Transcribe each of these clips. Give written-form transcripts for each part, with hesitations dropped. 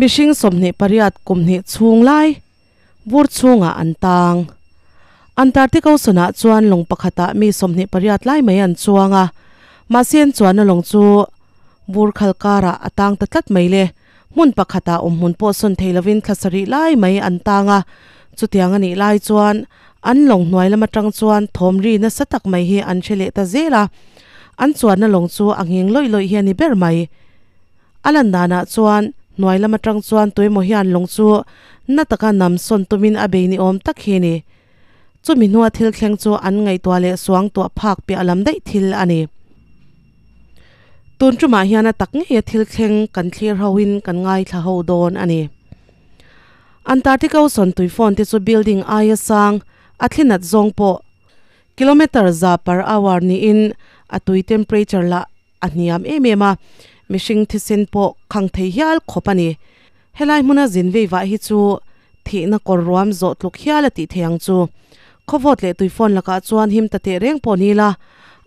Mihring 28 kum hnih chhung lai vur chhungah an tang. Antarctic Ocean ah chuan lawng pakhatah mi 28 lai mai an chuang a, mahse an chuanna lawng chu vur khal karah a tang ta tlat mai le. Hmun pakhatah awmhmun pawh sawn thei lovin thla sarih lai mai an tang a, chutiang a nih lai chuan an lawng hnuai lam atang chuan thawm ri nasa tak mai hi an hre leh ta zel a, an chuanna lawng chu a nghing lawih lawih hi a ni ber mai. A lan danah chuan hnuai lam atang chuan tuemaw hian lawng chu na taka nam sawn tumin a bei ni awm tak hi a ni. Chumi hnua thil thleng chu an ngaihtuah leh suang tuah phak piah lam daih thil a ni. Tun tumah hian a tak ngeia thil thleng kan thlir hoin kan ngaithla ho dawn a ni. Antarctic Ocean tui phone te chu building aia sang a thlinat zawng pawh kilometre za per hour niin a tui temperature lah a hniam em em a, mihring thisen pawh khang thei hial khawp a ni. Helai hmuna zin vei vah hi chu thihna kawr ruam zawh tluk hial a tih thei ang chu. Khawvawt leh tuifawn lakah chuan him ta teh reng pawh ni la,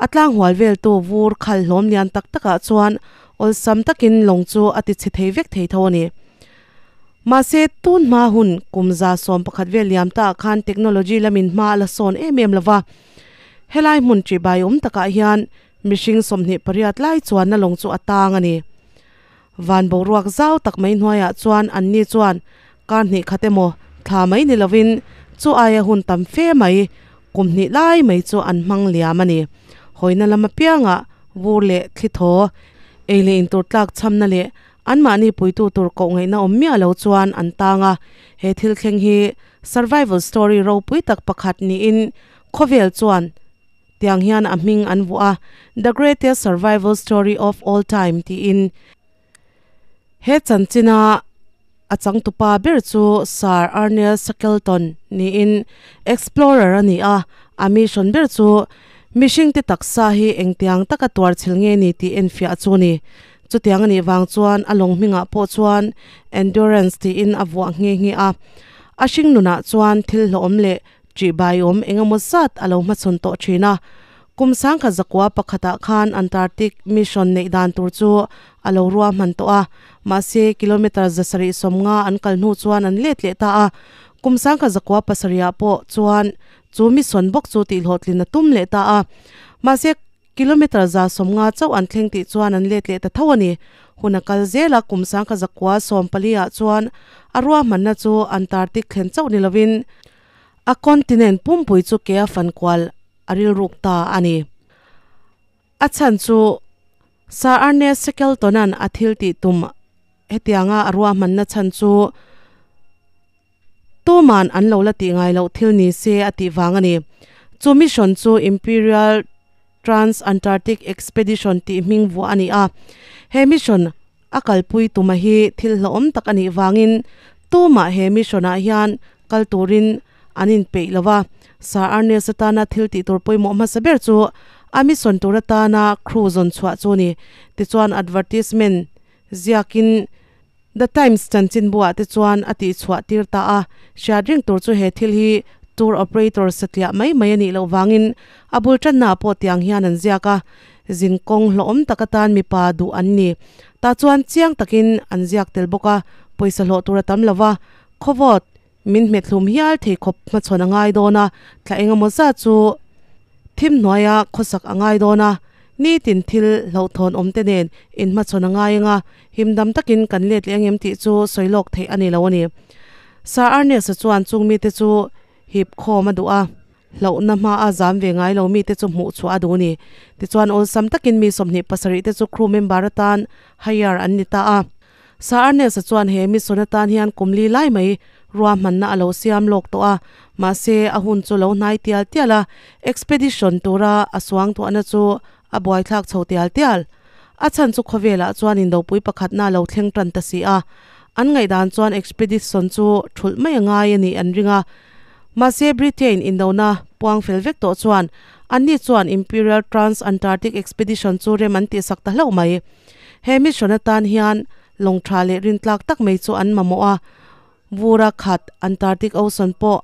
a tlanghual veltu vur khal hlawm lian tak takah chuan awlsam takin lawng chu a ti chhe thei vek thei tho a ni. Mahse, tun hma hun kum 11 vel liam taah khan technology lamin hma a la sawn em em lo va. Helai hmun ṭihbai awm takah hian Mihring 28 lai chuan na lawng chu a tang a ni. Van boruak zau tak mai hnuaiah chuan anni chuan kar hnih khat emaw thla mai ni lovin chu aia hun tam fe mai kum hnih lai mai chu an hmang liam a ni. Hawina lam apiangah vur leh thli thaw, ei leh intur tlak chhamna leh anmahni puitu tur koh ngaihna awm miah lo chuan an tang a. He thil thleng hi survival story ropui tak pakhat niin khawvel chuan Tiang hian a hming an vuah a, The Greatest Survival Story of All Time tiin. He chanchina a changtupa ber chu Sir Ernest Shackleton niin explorer a ni a, a mission ber chu mihringte taksa hi engtiang taka tuar chhel nge ni tih enfiah chu a ni. Chutiang a nih vang chuan a lawng hmingah pawh chuan Endurance tiin a vuah nghe nghe a. A hringnunah chuan thil hlawhawm leh Ṭihbai awm eng emaw zat a lo hmachhawn tawh ṭhin a. Kum 1901 pakhatah khan Antarctic mission neih dan tur chu a lo ruahman tawh a, mahse kilometre 750 an kal hnu chuan an let leh ta a. Kum 1907 ah pawh chuan chu mission bawk chu tihhlawhtlin a tum leh ta a, mahse kilometre 150 chauh an thleng tih chuan an let leh ta tho a ni. Hun a kal zel a, kum 1914 ah chuan a ruahmanna chu Antarctic thlen chauh ni lovin, A continent pumpui chu ke a fan kual a rilruk ta a ni. A chhan chu Sir Ernest Shackleton-a'n a thil tih tum hetianga a ruahmanna chhan chu tuman an lo la tih ngai loh thil ni se a tih vang a ni. Chu mission chu Imperial Trans-Antarctic Expedition tih hming vuah a ni a. He mission A kalpui tuma hi thil hlauhawm tak a nih vangin tumah he mission-ah hian kal turin an inpeih lo va. Sir Ernest atana thil tih tur pawimawh hmasa ber chu a mission tur atana crew zawn chhuah chu a ni. Tichuan advertisement ziakin The Times chanchinbuah te chuan a tihchhuah tir ta a. Hriat reng tur chu he thil hi tour operator satliah mai mai a nih loh vangin a bul tannaah pawh tiang hian an ziak a. Zin kawng hlawhawm tak atan mipa duh an ni. Tah chuan chiang takin an ziak tel bawk a, pawisa hlawh tur a tam lo va, khawvawt min hmet hlum hial thei khawp hmachhawn a ngai dawn a, thla eng emaw zat chu thim hnuaia khawsak a ngai dawn a, nitin thil hlauhthawn awm te nen inhmachhawn a ngai ang a, himdam takin kan let leh ang em tih chu sawi lawk theih a ni lo a ni. Sir Ernest-a chuan chung mite chu hip khawm a duh a. Hlauhna hmaa zam ve ngai lo mite chu hmuh chhuah a duh ni. Tichuan awlsam takin mi 27 te chu crew member atan hire an ni ta a. Sir Ernest-a chuan he mission atan hian kum li lai mai ruahmanna a lo siam lawk tawh a, mahse a hun chu lo hnai tial tial a, expedition tura a suang tuahna chu a buaithlak chho tial tial. A chhan chu khawvelah chuan indopui pakhatna a lo thleng tan ta si a, an ngaihdan chuan expedition chu thulh mai a ngai a nih an ring a. Mahse Britain indona puang fel vek tawh chuan anni chuan Imperial Trans-Antarctic Expedition chu rem an tihsak ta hlauh mai. He mission atan hian lawng tha leh rintlak tak mai chu an mamawh a, vura khat Antarctic Ocean pawh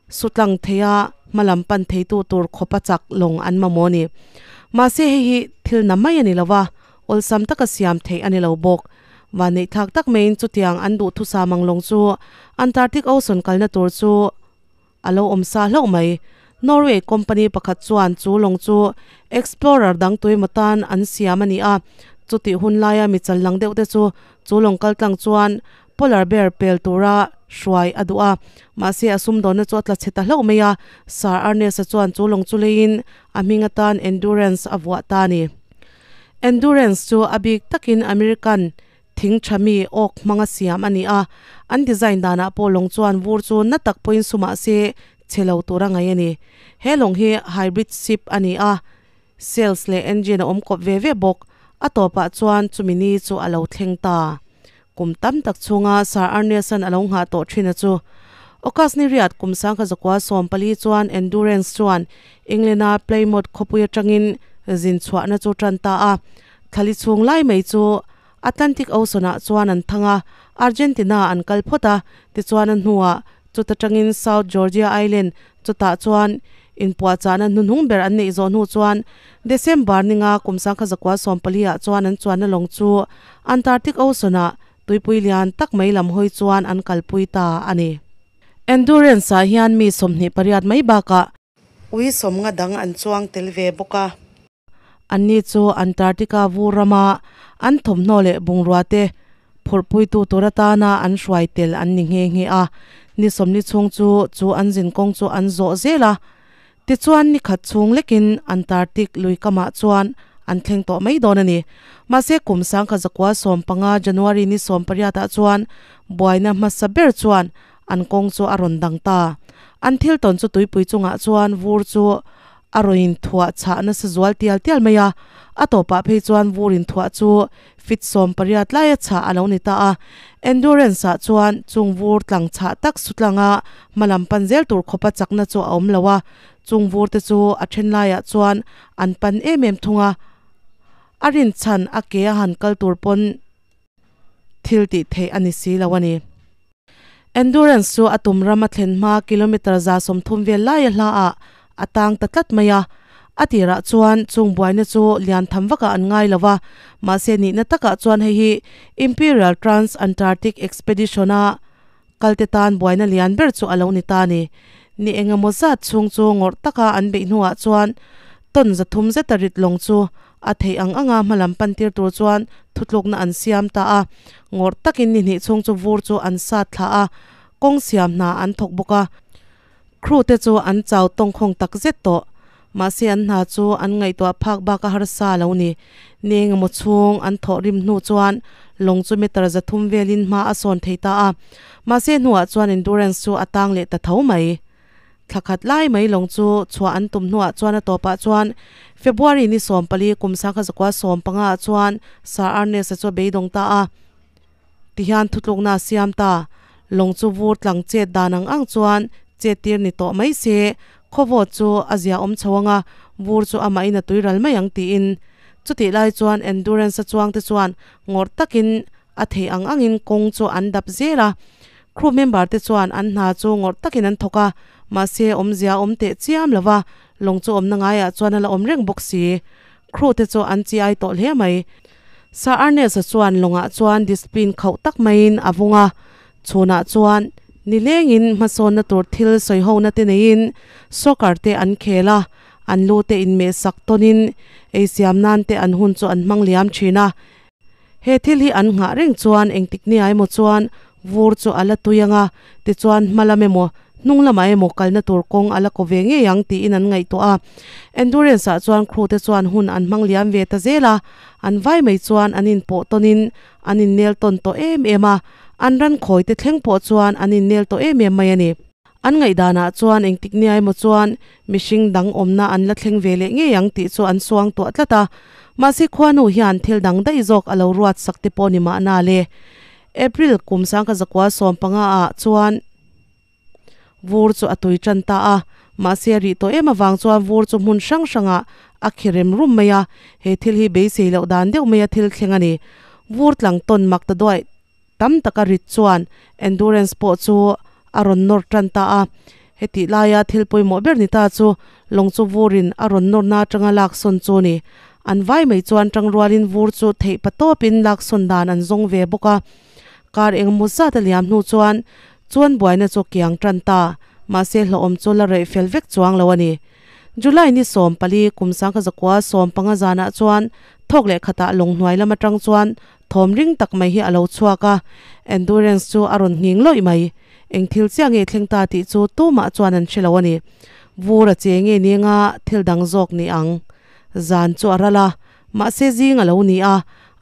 sutlang theia hmalam pan theitu tur khawpa chak lawng an mamawh a ni. Mahse hei hi thil na mai a ni lo va, awlsam taka siam theih a ni lo bawk. Vanneih thlak tak maiin chutiang an duhthusam ang lawng chu Antarctic Ocean kalna tur chu a lo awm sa hlauh mai. Norway company pakhat chuan chu lawng chu explorer dang tuimaw tan an siam a ni a, chutih hun laia mi chal lang deuh te chu chu lawng kal tlang chuan polar bear pel tura hruai a duh a. Mahse a sumdawnna chu a tla chhe ta hlauh mai a, Sir Ernest-a chuan chu lawng chu leiin a hming atan Endurance a vuah ta a ni. Endurance chu a bik takin American thing tha mi awk hmanga siam a ni a, an design danah pawh lawng chuan vur chu na tak pawhin su mah se chhe lo tura ngaih a ni. He lawng hi hybrid ship a ni a, sails leh engine a awm kawp ve ve bawk. A tawpah chuan chumi ni chu a lo thleng ta. Kum tam tak chhunga Sir Ernest-a'n a lo nghah tawh thin a chu. August ni riat kum 1914 chuan Endurance chuan England-a Plymouth khawpui atangin zin chhuahna chu tan ta a. Thlali chhung lai mai chu Atlantic Ocean-ah chuan an thang a, Argentina an kal phawt a, tichuan a hnuah chuta tangin South Georgia Island chutah chuan inpuahchahna hnuhnung ber an neih zawh hnu chuan December ninga kum 1914 ah chuan an chuanna lawng chu Antarctic Ocean-ah tuipui lian tak mai lam hawi chuan an kalpui ta a ni. Endurance-ah hian mi 28 mai bakah ui sawmnga dang an chuang tel ve bawk a. Anni chu Antarctica vur rama an thawmhnaw leh bungrua te phurhpuitu tur atana an hruai tel an ni nghe nghe a. Ni sawmli chhung chu chu an zinkawng chu an zawh zel a. Tichuan ni khat chhung lekin Antarctic lui kamah chuan an thleng tawh mai dawn a ni. Mahse kum 1915 January ni 18 ah chuan buaina hmasa ber chuan an kawng chu a rawn dang ta. An thil tawn chu tuipui chungah chuan vur chu a rawn inthuah chhah nasa zual tial tial mai a, a tawpah phei chuan vur inthuah chu fit 18 laia chhah a lo ni ta a. Endurance-ah chuan chung vur tlang chhah tak su tlanga hmalam pan zel tur khawpa chakna chu a awm lo a, chung vur te chu a then laiah chuan an pan em em thung a, a rinchhan a ke a han kal tur pawn thil tih theih a ni si lo a ni. Endurance chu a tum ram a thlen hma kilometre 130 vel laia hla ah a tang ta tlat mai a. A tirah chuan chung buaina chu lian tham vakah an ngai lo va, mahse nihna takah chuan hei hi Imperial Trans-Antarctic Expedition-a kalte tan buaina lian ber chu a lo ni ta a ni. Ni engemaw zat chhung chu ngawrh taka an beih hnuah chuan ton 300 zeta rit lawng chu a theih ang anga hmalam pantir tur chuan thutlukna an siam ta a. Ngawrh takin ni hnih chhung chu vur chu an sat thla a, kawng siam hna an thawk bawk a. Crew te chu an chau tawngkhawng tak zet tawh. Mahse an hna chu an ngaihtuah phak bak a harsa lo ni. Ni engemaw chhung an thawh rim hnu chuan lawng chu meter 300 velin hma a sawn thei ta a. Mahse hnuah chuan Endurance chu a tang leh ta tho mai. Thla khat lai mai lawng chu chhuah an tum hnuah chuan a tawpah chuan February ni 14 kum 1915 ah chuan Sir Ernest-a chu a beidawng ta a. Tihian thutlukna a siam ta. Lawng chu vur tlang chet dan ang ang chuan chet tir ni tawh mai se, khawvawt chu a zia awm chho anga vur chu amahin a tui ral mai ang tiin. Chutih lai chuan Endurance-a chuangte chuan ngawrh takin a theih ang angin kawng chu an dap zel a. Crew member te chuan an hna chu ngawrh takin an thawk a, mahse awmzia a awm teh chiam lo va, lawng chu awmna ngaiah chuan a la awm reng bawk si. Crew te chu an chi ai tawh hle mai. Sir Ernest-a chuan lawngah chuan discipline khauh tak maiin a vung a, chhunah chuan nilengin hmasawnna tur thil sawihona te neiin soccer te an khel a, an lu te inmehsak tawnin eisiam nan te an hun chu an hmang liam thin a. He thil hi an nghah reng chuan engtik nia emaw chuan vur chu a la tui ang a, tichuan hma lam emaw hnung lamah emaw kalna tur kawng a la ko ve ngei ang tiin an ngaihtuah a. Endurance-ah chuan crew te chuan hun an hmang liam ve ta zel a, an vai mai chuan an inpawh tawnin an innel tawn tawh em em a, an ran khawi te thleng pawh chuan an innel tawh em em mai a ni. An ngaihdanah chuan engtik nia emaw chuan mihring dang awmna an la thleng ve leh ngei ang tih chu an suang tuah tlat a. Mahse khuanu hian thil dang daih zawk a lo ruat sak te pawh ni mahna le. April kum 1915 ah chuan vur chu a tui tan ta a. Mahse a rih tawh em avang chuan vur chu hmun hrang hrangah a khi rem rum mai a. He thil hi beisei loh dan deuh maia thil thleng a ni. Vur tlang tawn mak ta duaih. Tam taka rit chuan Endurance pawh chu a rawn nawr tan ta a. Hetih laia thil pawimawh ber ni ta chu lawng chu vurin a rawn nawrna atanga lak sawn chu a ni. An vai mai chuan tangrualin vur chu theih patawpin laksawn dan an zawng ve bawk a. Kar engemaw zat a liam hnu chuan chuan buaina chu kiang tan ta. Mahse hlauhawm chu la reh fel vek chuang lo a ni. July ni 14 kum 1915 zanah chuan thawk leh khatah lawng hnuai lam atang chuan thawm ring tak mai hi a lo chhuak a, Endurance chu a rawn nghing lawih mai. Eng thil chiah nge thleng ta tih chu tumah chuan an hre lo a ni. Vur a che nge ni anga thil dang zawk ni ang. Zan chu a ral a, mahse zing a lo ni a,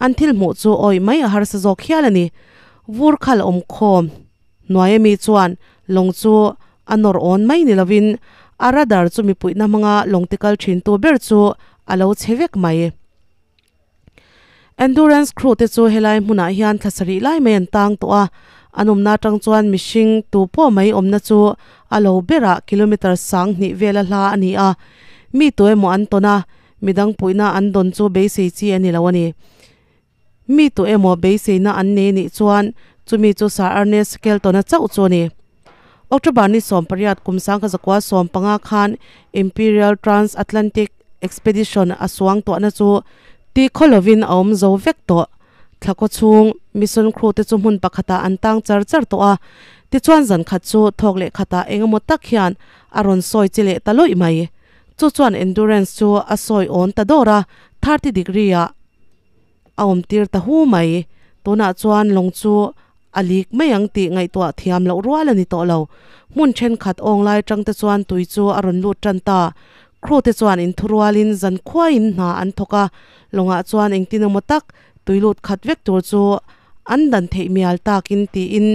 an thil hmuh chu awih mai a harsa zawk hial a ni. Vur khal awm khawm hnuai ami chuan lawng chu a nawr awn mai ni lovin a radar chu mipuihna hmanga lawng tikal thintu ber chu a lo che vek mai. Endurance crew te chu helai hmunah hian thla sarih lai mai an tang tawh a, an awmna atang chuan mihring tu pawh mai awmna chu a lo berah kilometre 2000 vela hla a ni a, mi tu emaw an tawn a, midang puihna an dawn chu beisei chi a ni lo a ni. Mi tu emaw beiseina an nei nih chuan chumi chu Sir Ernest Skelton-a chauh chu a ni. October ni 18 kum 1915 khan Imperial Trans-Atlantic Expedition a suang tuahna chu ti khaw lovin a awm zo vek tawh. Thla khaw chhung mission crew te chu hmun pakhatah an tang char char tawh a, tichuan zan khat chu thawk leh khatah eng emaw tak hian a rawn sawi chi leh ta lawih mai. Chu chuan Endurance chu a sawi awn ta dawr a, 30 degree ah a awm tir ta hu mai. Tunah chuan lawng chu a lik mai ang tih ngaihtuah thiam loh rual a ni tawh lo. Hmun thenkhat awng lai atang te chuan tui chu a rawn lut tan ta. Crew te chuan inthurualin zan khuaiin hna an thawk a, lawngah chuan engtin emaw tak tui lut khat vek tur chu an dan theih mial takin tiin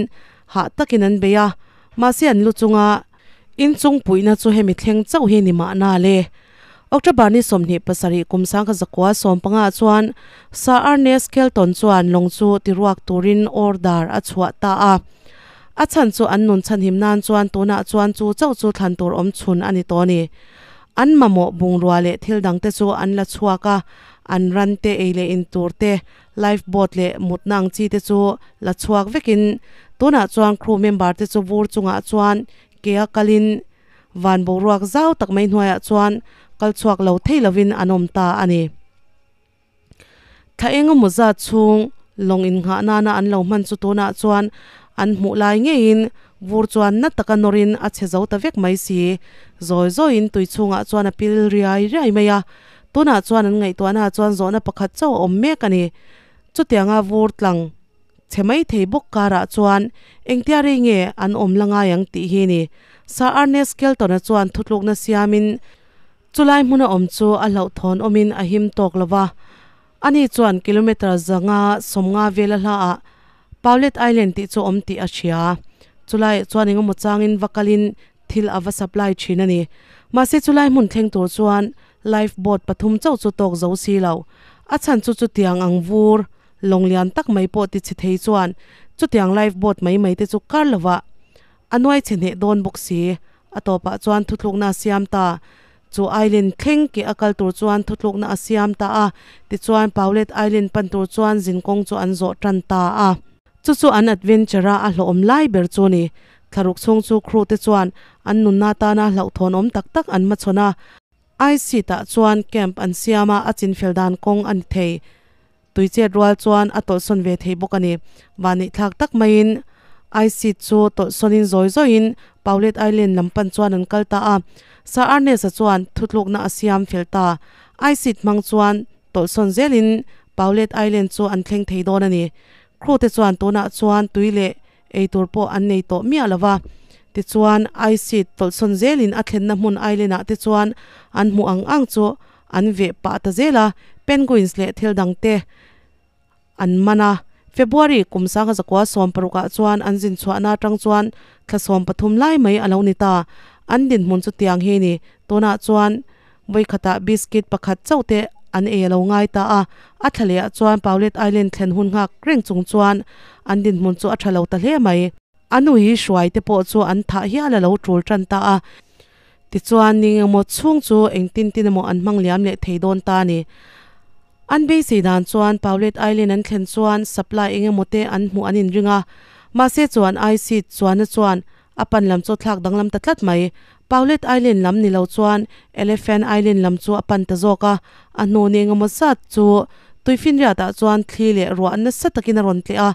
hah takin an bei a. Mahse an lu chunga inchung puihna chu hemi thleng chauh hi ni mahna le. October ni 27 kum 1915 chuan Sir Ernest Skelton chuan lawng chu tiruak turin order a chhuah ta a. A chhan chu an nun chhanhim nan chuan tunah chuan chu chauh chu thlan tur awm chhun a ni tawh a ni. An mamawh bungrua leh thil dangte chu an la chhuak a, an ran te, ei leh in tur te, life boat leh mutna ang chi te chu la chhuak vekin tunah chuan crew member te chu vur chungah chuan ke a kalin Van boruak zau tak mai hnuaiah chuan kal chhuak lo thei lovin an awm ta a ni. Thla eng emaw zat chhung lawng innghah nana an lo hman chu tunah chuan an hmuh lai ngeiin vur chuan na taka nawrin a chhe zo ta vek mai si. Zawi zawiin tui chhungah chuan a pil riai riai mai a. Tunah chuan an ngaihtuahnaah chuan zawhna pakhat chauh a awm mek a ni. Chutianga vur tlang Chhe mai thei bawk karah chuan engtia rei nge an awm la ngai ang tih hi ni. Sir Ernest Skelton-a chuan thutlukna siamin chulai hmuna awm chu a hlauhthawn awmin a him tawk lo va. Ani chuan kilometre 150 vela hlaah Paulet Island tih chu awm tih a hria. Chulaiah chuan engemaw changin va kalin thil a va supply thin a ni. Mahse chulai hmun thleng tur chuan life boat pathum chauh chu tawk zo si lo. A chhan chu chutiang ang vur Lawng lian tak mai pawh ti chhe thei chuan chutiang life boat mai mai te chu kar lovah a nuai chhe hneh dawn bawk si. A tawpah chuan thutlukna a siam ta. Chu island thleng ke a kal tur chuan thutlukna a siam ta a, tichuan Paulet Island pan tur chuan zinkawng chu an zawh tan ta a. Chu chu an adventure-a a hlawhawm lai ber chu a ni. Thlaruk chhung chu crew te chuan an nunna tana hlauhthawn awm tak tak an hmachhawn a. Ice ah chuan camp an siam a, a chinfel dan kawng a ni thei. Tui chet rual chuan a tawlhsawn ve thei bawk a ni. Vanneihthlak tak maiin Ice chu tawlhsawnin zawi zawiin Paulet Island lam pan chuan an kal ta a. Sir Ernest-a chuan thutlukna a siam fel ta. Ice hmang chuan tawlhsawn zelin Paulet Island chu an thleng thei dawn a ni. Crew te chuan tunah chuan tui leh eitur pawh an nei tawh miah lo va. Tichuan Ice tawlhsawn zelin a thlenna hmun island ah te chuan an hmuh ang ang chu an veh pah ta zel a, penguins leh thil dang te an man a. February kum 1916 ah chuan an zin chhuahna atang chuan thla 13 lai mai a lo ni ta. An dinhmun chu tiang hi ni. Tunah chuan vawikhatah biscuit pakhat chauh te an ei a lo ngai ta a. A thla leh ah chuan Paulet Island thlen hun nghak reng chung chuan an dinhmun chu a tha lo ta hle mai. A nui hruai te pawh chu an thah hial a lo tul tan ta a. Tichuan, ni engemaw chhung chu engtin tin emaw an hmang liam leh thei dawn ta a ni. An beisei dan chuan Paulet Island an thlen chuan supply engemaw te an hmuh an inring a, mahse chuan IC chuanna chuan a pan lam chu a thlak danglam ta tlat mai. Paulet Island lam ni lo chuan Elephant Island lam chu a pan ta zawk a, a hnu ni engemaw zat chu tuifinriat ah chuan thli leh ruah nasa takin a rawn tleh a,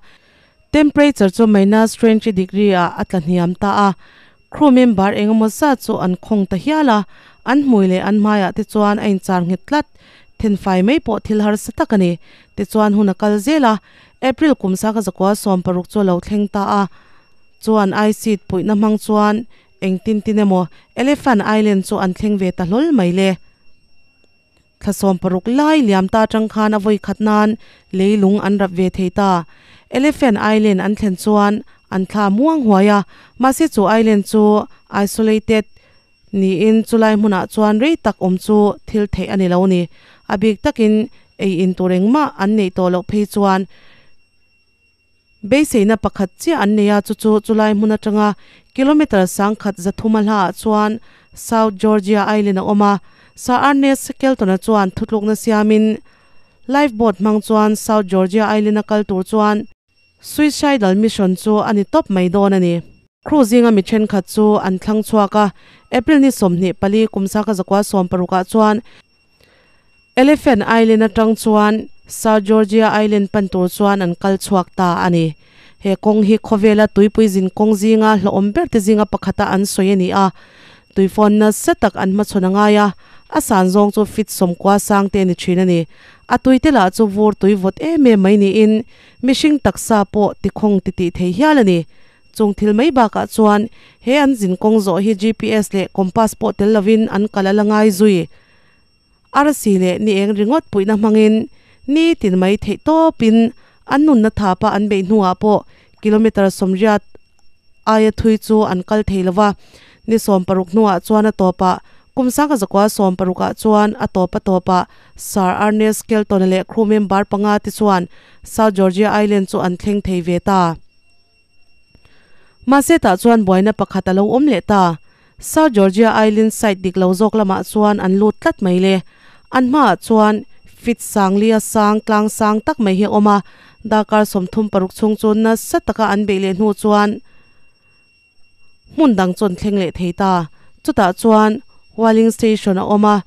temperature chu minus 20 degree ah a tla hniam ta a, crew member engemaw zat chu an khawng ta hial a, an hmui leh an hmaiah te chuan a inchar nghet tlat, thenfai mai pawh thil harsa tak a ni. Tichuan hun a kal zel a, April kum sangha zakua 60 chu a lo thleng ta a, chuan ice puihna hmang chuan Engtin tin emaw Elephant Island chu an thleng ve ta hlawl mai le. Thla 60 lai liam ta atang khan a vawi khat nan leilung an rap ve thei ta. Elephant Island an thlen chuan an thla muang huai a, mahse chu island chu isolated niin chulai hmunah chuan rei tak awm chu thil theih a ni lo ni. A bik takin ei in tur engmah an neih tawh loh phei chuan Beiseina pakhat chiah an nei a, chu chu chulai hmun atanga kilometre 1300 a hlaah chuan South Georgia Island a awm a. Sir Ernest Shackleton-a chuan thutlukna siamin lifeboat hmang chuan South Georgia Island-a kal tur chuan suicidal mission chu a ni tawp mai dawn a ni. Crew zinga mi thenkhat chu an thlang chhuak a, April ni 24 kum 1960 ah chuan Elephant Island atang chuan South Georgia Island pan tur chuan an kal chhuak ta a ni. He kawng hi khawvela tuipui zin kawng zinga hlauhawm ber te zinga pakhata an sawi a ni a. Tuifawn nasa tak an hmachhawn a ngai a, a san zawng chu feet 90 sang te a ni thin a ni. A tui te lah chu vur tui vawt em em mai niin mihring taksa pawh tikhawng titih thei hial a ni. Chung thil mai bakah chuan he an zin kawng zawh hi GPS leh compass pawh tel lovin an kal a la ngai zui. Arsi leh ni eng ringawt puihna hmangin ni tin mai theih tawpin an nunna thapa an beih hnuah pawh kilometre 80 aia thui chu an kal thei lo va. Ni 60 hnuah chuan a tawpah kum 1960 ah chuan a tawp a tawpah Sir Ernest Skelton-a leh crew member panga te chuan South Georgia Island chu an thleng thei ve ta. Mahse tah chuan buaina pakhat a lo awm leh ta. South Georgia Island side dik lo zawk lamah chuan an lut tlat mai le. An hmaah chuan feet 4000 a sang tlang sang tak mai hi a awm a, darkar 36 chhung chu nasa taka an beih leh hnu chuan hmun dang chu an thleng leh thei ta. Chutah chuan Whaling Station a awm a,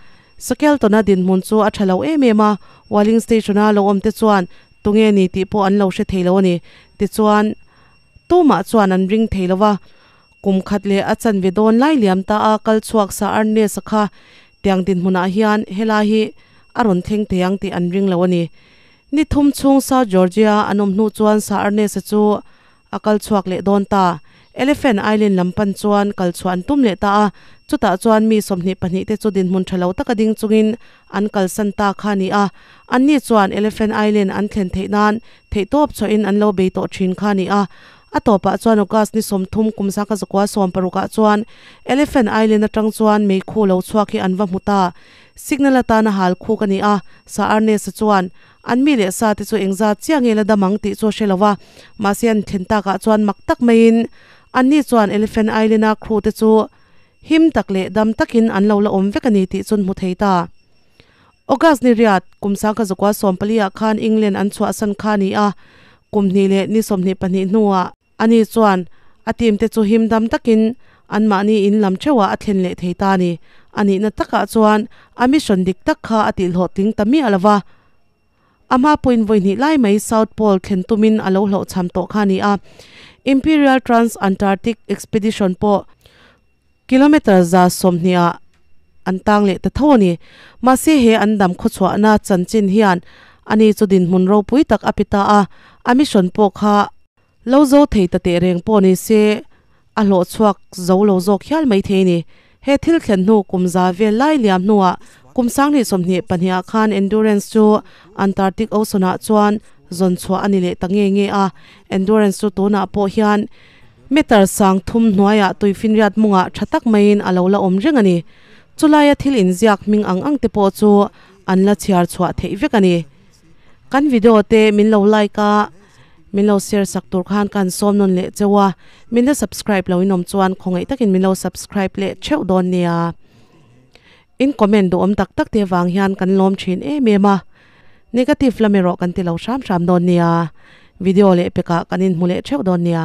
Shackleton-a dinhmun chu a tha lo em em a, Whaling Station-a lo awm te chuan Tunge ni tih pawh an lo hre thei lo a ni. Tichuan, tumah chuan an ring thei lo va, kum khat leh a chanve dawn lai liam ta a kal chhuak sa Ernest-a kha tiang dinhmunah hian helai hi a rawn thleng thei ang tih an ring lo a ni. Ni thum chhung South Georgia an awm hnu chuan Sir Ernest-a chu A kal chhuak leh dawn ta. Elephant Island lam pan chuan kal chhuah an tum leh ta a, chutah chuan mi 22 te chu dinhmun tha lo taka ding chungin an kalsan ta kha a ni a. Anni chuan Elephant Island an thlen theih nan theihtawp chhuahin an lo bei tawh thin kha a ni a. A tawpah chuan August ni 30 kum 1960 ah chuan Elephant Island atang chuan meikhu lo chhuak hi an va hmu ta. Signal atana hal khuk a ni a, Sir Ernest-a chuan An mi leh sa te chu engzat chiah nge la dam ang tih chu a hre lo va, mahse an thlen takah chuan mak tak maiin anni chuan Elephant Island-a crew te chu him tak leh dam takin an lo la awm vek a ni tih chu an hmu thei ta. August ni riat, kum 1914 ah khan England an chhuahsan kha a ni a, kum hnih leh ni 22 hnuah Ani chuan a team te chu him dam takin anmahni in lam theuhah a thlen leh thei ta a ni. A nihna takah chuan a mission dik tak kha a tihhlawhtling ta miah lo va. A hma pawhin vawi hnih lai mai South Pole thlen tumin a lo hlauhchham tawh kha a ni a. Imperial Trans-Antarctic Expedition pawh kilometre 120 ah an tang leh ta tho a ni. Mahse he an dam khawchhuahna chanchin hian ani chu dinhmun ropui tak a pe ta a, a mission pawh kha Lo zo thei ta teh reng pawh ni se, a hlawh chhuak zo lo zawk hial mai thei a ni. He thil thlen hnu kum za vel lai liam hnuah kum 2022 ah khan Endurance chu Antarctic Ocean ah chuan zawn chhuah a ni leh ta nge nge a. Endurance chu tunah pawh hian meter 3000 hnuaiah tuifinriat mungah tha tak maiin a lo la awm reng a ni. Chulaia thil inziak hming ang ang te pawh chu an la chhiar chhuah theih vek a ni. Kan video te min lo like a. Min lo share sak tur khan ka han sawm nawn leh cheu a, min la subscribe lo in awm chuan khawngaih takin min lo subscribe leh theuh dawn nia. In comment duhawm tak tak te vang hian kan lawm thin em em a, negative lam erawh kan ti lo hram hram dawn nia. Video leh pekah kan inhmu leh theuh dawn nia.